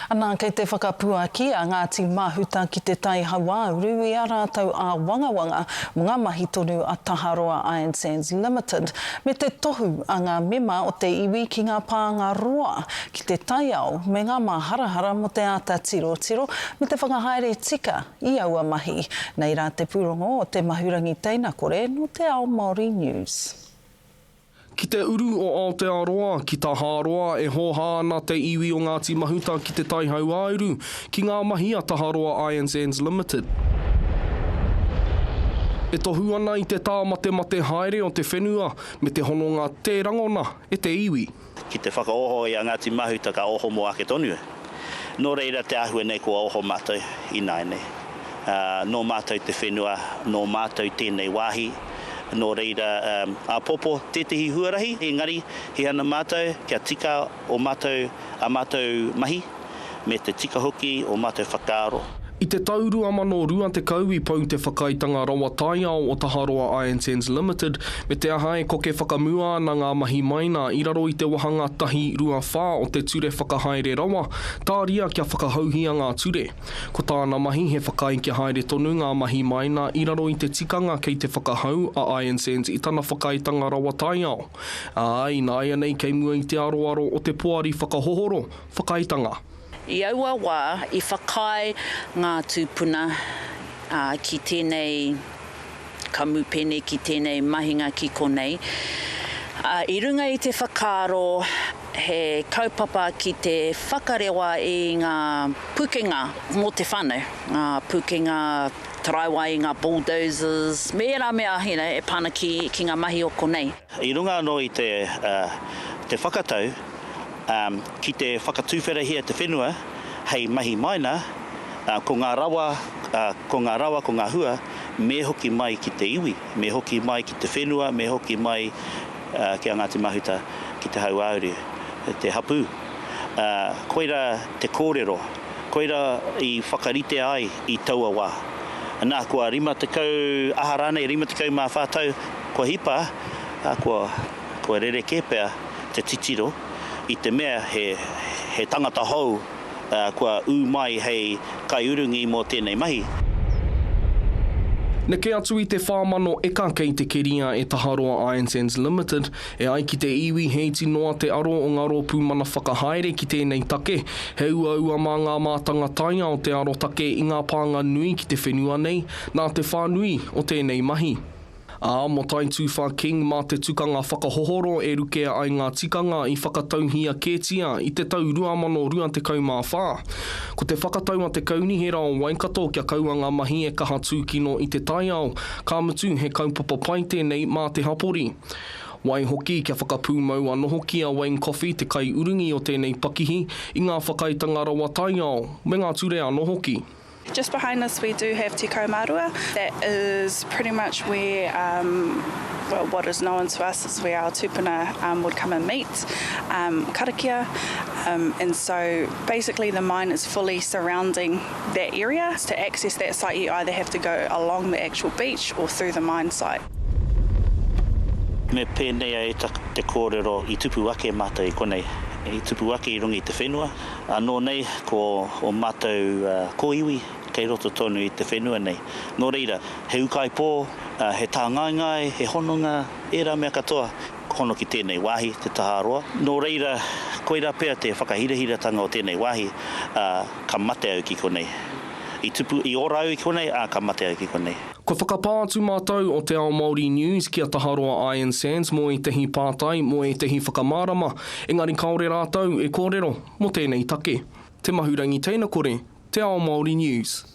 Ana, kei te whakapuaki a Ngāti Mahuta ki Te Tai Hauāuru i ā rātou āwangawanga mō ngā mahi tonu a Taharoa Iron Sands Limited me te tohu a ngā mema o te iwi ki ngā pānga roa ki te taiao me ngā māharahara mō te āta tirotiro me te whakahaere tika i aua mahi. Nei rā te pūrongo o Te Mahurangi Teinakore nō Te Ao Māori News. Ki te uru o Aotearoa, ki Tahāroa, e hōhā ana te iwi o Ngāti Mahuta ki Te Tai Hauāuru, ki ngā mahi a Taharoa Iron Sands Limited. E tohu ana i te tāmatemate haere o te whenua me te hononga tē rangona e te iwi. Ki te whakaoho i a Ngāti Mahuta ka oho mō ake tonu. Nō reira te āhua nei kua oho mātou ināianei. Nō mātou te whenua, nō mātou tēnei wāhi, nō reira āpōpō tētehi huarahi, engari he ana mātou kia tika o mātou, ā mātou mahi me te tika hoki o mātou whakaaro. I te tau 2020 i pau te whakaaetanga rawa taiao o Taharoa Iron Sands Limited, me te aha e koke whakamua ana ngā mahi maina i raro i te wahanga tahi 24 o te Ture Whakahaere Rawa, tāria kia whakahouhia ngā ture. Ko tāna mahi he whakaae kia haere tonu ngā mahi maina i raro i te tikanga kei te whakahou a Iron Sands i tana whakaaetanga rawa taiao, ā, ināianei kei mua i te aroaro o te Poari Whakahohoro Whakaaetanga. I aua wā i whakaae ngā tūpuna ki tēnei kamupene, ki tēnei mahinga ki konei, i runga i te whakaaro he kaupapa ki te whakarewa i ngā pukenga mō te whānau, ngā pukenga taraiwa i ngā bulldozers me ērā mea you know, e pā ana ki, ki ngā mahi o konei. I runga anō i te, te whakatau, ki te whakatuwherahia te whenua hei mahi maina, ko ngā rawa, ko ngā rawa, ko ngā hua, me hoki mai ki te iwi, me hoki mai ki te whenua, me hoki mai ki a Ngāti Mahuta, ki Te Hauāuru, te hapū. Koirā te kōrero, koirā i whakaritea ai i taua wā. Nā, kua 50, aha rānei, 54 tau kua hipa, kua, kua rerekē pea te titiro i te mea he, he tangata hou kua ū mai hei kaiurungi mō tēnei mahi. Neke atu i te 4,000 eka kei te keria e Taharoa Iron Sands Limited. E ai ki te iwi he iti noa te aro o ngā rōpū mana whakahaere ki tēnei take. He uaua mā ngā mātanga taiao te arotake i ngā pānga nui ki te whenua nei, nā te whānui o tēnei mahi. Ā, mō Taituwha King mā te tukanga whakahohoro e rukea ai ngā tikanga i whakatauhia kētia i te tau 2024. Ko te whakatau a te Kaunihera o Waikato kia kaua ngā mahi e kaha tūkino i te taiao, ka mutu he kaupapa pai tēnei mā te hapori. Waihoki, kia whakapūmau anō hoki a Wayne Coffey, te kaiurungi o tēnei pakihi, i ngā whakaaetanga rawa taiao, me ngā ture anō hoki. Just behind us we do have Te Kaumarua, that is pretty much where um well what is known to us is where our tupuna um would come and meet um karakia um and so basically the mine is fully surrounding that area. To access that site you either have to go along the actual beach or through the mine site. Me pēnei ai te kōrero i tupu ake mātou i konei, i tupu ake i runga i te whenua, Anō nei ko ō mātou kōiwi kei roto tonu i te whenua nei. Nō reira, he ūkaipō, he tāngaengae, he hononga, ērā mea katoa, hono ki tēnei wāhi, Te Tahāroa. Nō reira, koirā pea te whakahirahiratanga o tēnei wāhi, ā, ka mate au ki konei. I tupu, i ora au i konei, ā, ka mate au ki konei. Kua whakapā atu mātou o Te Ao Māori News ki a Taharoa Iron Sands mō ētahi pātai, mō ētahi whakamārama, engari kāore rātou e kōrero mō tēnei take. Te Mahurangi Teinakore, Te Ao Māori News.